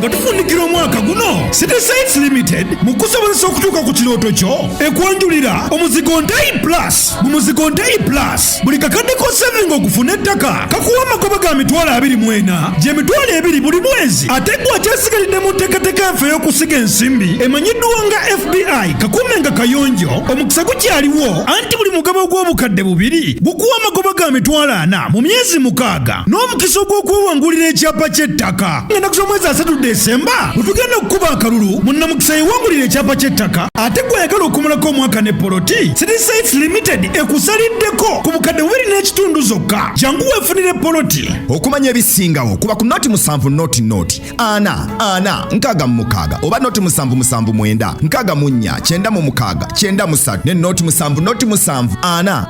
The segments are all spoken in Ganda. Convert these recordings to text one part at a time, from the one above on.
Nga tufundikira omwaka guno, City Sites Limited mu kusobozesa okutuuka ku kirooto kyo ekwanjulira omuzigo Ntayi Plus. Mu muzigo Ntayi Plus, buli kakadde k'osevinga okufuna ettaka kakuwa amagoba ga 24,000, gy'emitwalo 2 buli mwezi. Ate gwe akyasigalidde mu nteekateeka yaffe ey'okusiga ensimbi emanyiddwa nga FBI, kakuume nga kayonjo, omukisa gukyaliwo, anti buli mugabo ogw'obukadde 2 gukuwa amagoba ga 40,000 mu myezi 6 n'omukisa ogw'okwewangulira ekyapa ky'ettaka. Ennaku z'omwezi 30 Desemba bwe tugenda okukuba akalulu, munnamukisa yewangulira ekyapa ky'ettaka. Ate gwe ayagala okumalako omwaka ne poloti, City Sites Limited ekusaliddeko ku bukadde 2.5 zokka. Jangu weefunire poloti. Okumanya ebisingawo, kuba ku 070 0 4 4 66 oba 0 7 9 64 96 93 ne 0 7 0 7 4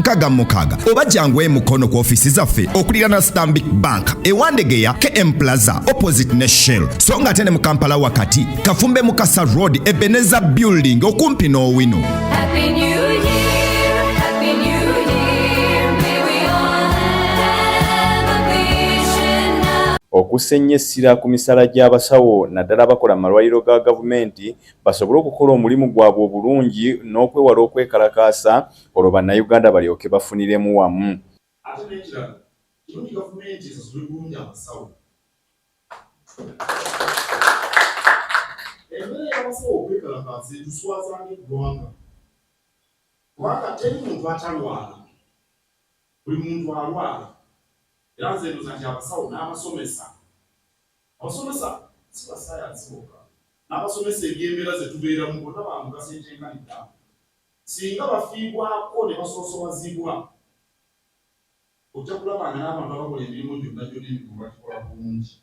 4 66, oba jangu e Mukono ku ofiisi zaffe okuliraana Stanbic Bank e Wandegeya, KM Plaza opposite ne Shell, so nga ate ne mu Kampala wakati, Kafumbe Mukasa Road, Ebeneza Building, okumpi n'Owino. Happy New Year, Happy New Year. May we all have a vision now. Okussa ennyo essira ku misaala gy'abasawo, naddala abakola mu malwaliro ga gavumenti, basobole okukola omulimu gwabwe obulungi n'okwewala okwekalakaasa, olwo bannayuganda balyoke bafuniremu wamu. Ate n'ekirala, kirungi gavumenti esasule bulungi abasawo. Embeera y'abasawo okwekalakaasa etuswaza ng'eggwanga, kubanga teri muntu atalwala, buli muntu alwala. Era nze ndowooza nti abasawo n'abasomesa, abasomesa si basayansi bokka, n'abasomesa ebyembeera ze tubeeramu, bonna ba mugaso ekyenkanidde awo. Singa bafiibwako ne basoosowazibwa, ojja kulaba nga n'abantu abakola emirimu gyonna gyonna emirimu bagikola bulungi.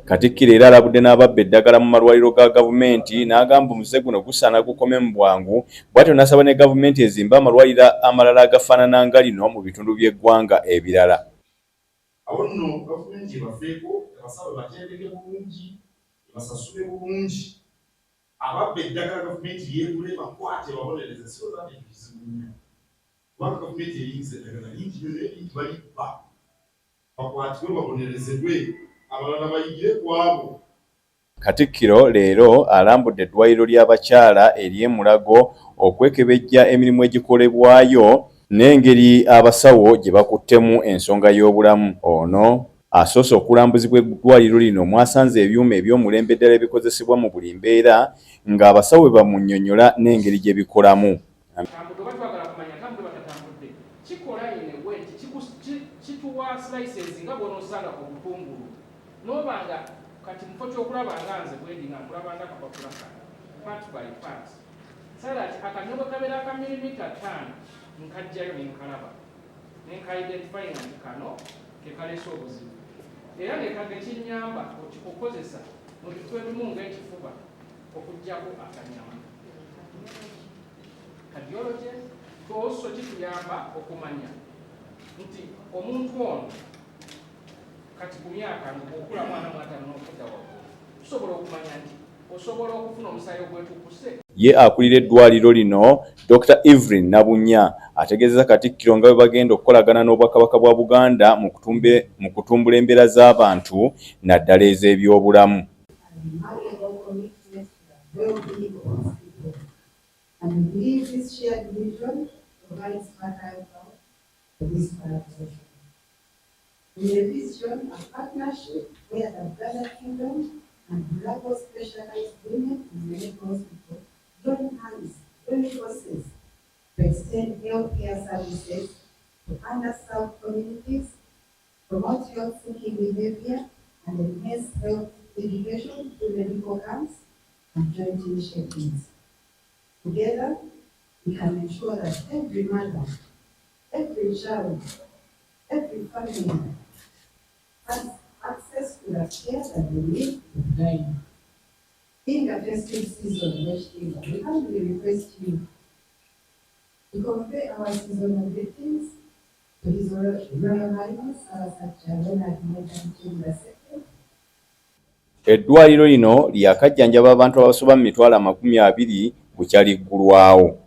Katikkiro era alabudde n'ababba eddagala mu malwaliro ga gavumenti, n'agamba omuze guno gusaana gukome mu bwangu. Bw'atyo n'asaba ne gavumenti ezimbe amalwaliro amalala agafaanana nga lino mu bitundu by'eggwanga ebirala. Awo nno gavumenti ebafeeko, abasawo ebatendeke bulungi, ebasasule bulungi. Ababba eddagala gavumenti yeegule, bakwate, babonereze. Sirowooza nti ekyo kizibu nnyo, kubanga gavumenti eyingiza eddagala lingi nnyo, naye lingi balibba. Bakwatibwe, babonerezebwe, abalala bayigire ku abo. Katikkiro leero alambudde eddwaliro ly'abakyala ery'e Mulago okwekebejja emirimu egikolebwayo n'engeri abasawo gye bakuttemu ensonga y'obulamu. Ono asoose okulambuzibwa eddwaliro lino mwasanze ebyuma eby'omulembe ddala ebikozesebwa mu buli mbeera, ng'abasawo bwe bamunnyonnyola n'engeri gye bikolamu. Tambudde oba twagala kumanya tambudde batatambudde, kikola inewe nti kituwa slices nga bw'onoosanga ku butungulu, n'oba nga kati mufo ky'okulaba nga nze bwendi nga nkulaba nga akapapula kano part by part, so that akanyo bwe kabeera aka milimita 5, nkajjayo nenkalaba nenka-identifyinga nti kano ke kaleese obuzibu, era nekinyamba okukozesa mu bifo ebimu ng'ekifuba okuggyako akanyama. Cardiology also kituyamba okumanya nti omuntu ono kati ku myaka nga bw'okula mwana mu 50 n'okudda waggulu, tusobola okumanya nti osobola okufuna omusaayi ogwetukuse. Ye akulira eddwaliro lino, Dr Evelyn Nabunya, ategeezezza Katikkiro nga bwe bagenda okukolagana n'Obwakabaka bwa Buganda mu kutumbula embeera z'abantu, naddala ez'ebyobulamu. Remarkable commitment to the well-being of its people. And we believe this shared vision provides fertile ground for this collaboration. We envision a partnership where the Buganda Kingdom and Mulago Specialized Women and Medical Hospital join hands, join forces to extend healthcare services to underserved communities, promote health-seeking behavior, and enhance health education through medical camps and joint initiatives. Together, we can ensure that every mother, every child, every family has access to the care that they need to thrive. Being a festive season, we humbly request you to convey our seasonal greetings to His Royal Highness Ssaabasajja Ronald Muwenda Mutebi II. Eddwaliro lino lyakajjanjaba abantu abasoba mu 20,000 bukya liggulwawo.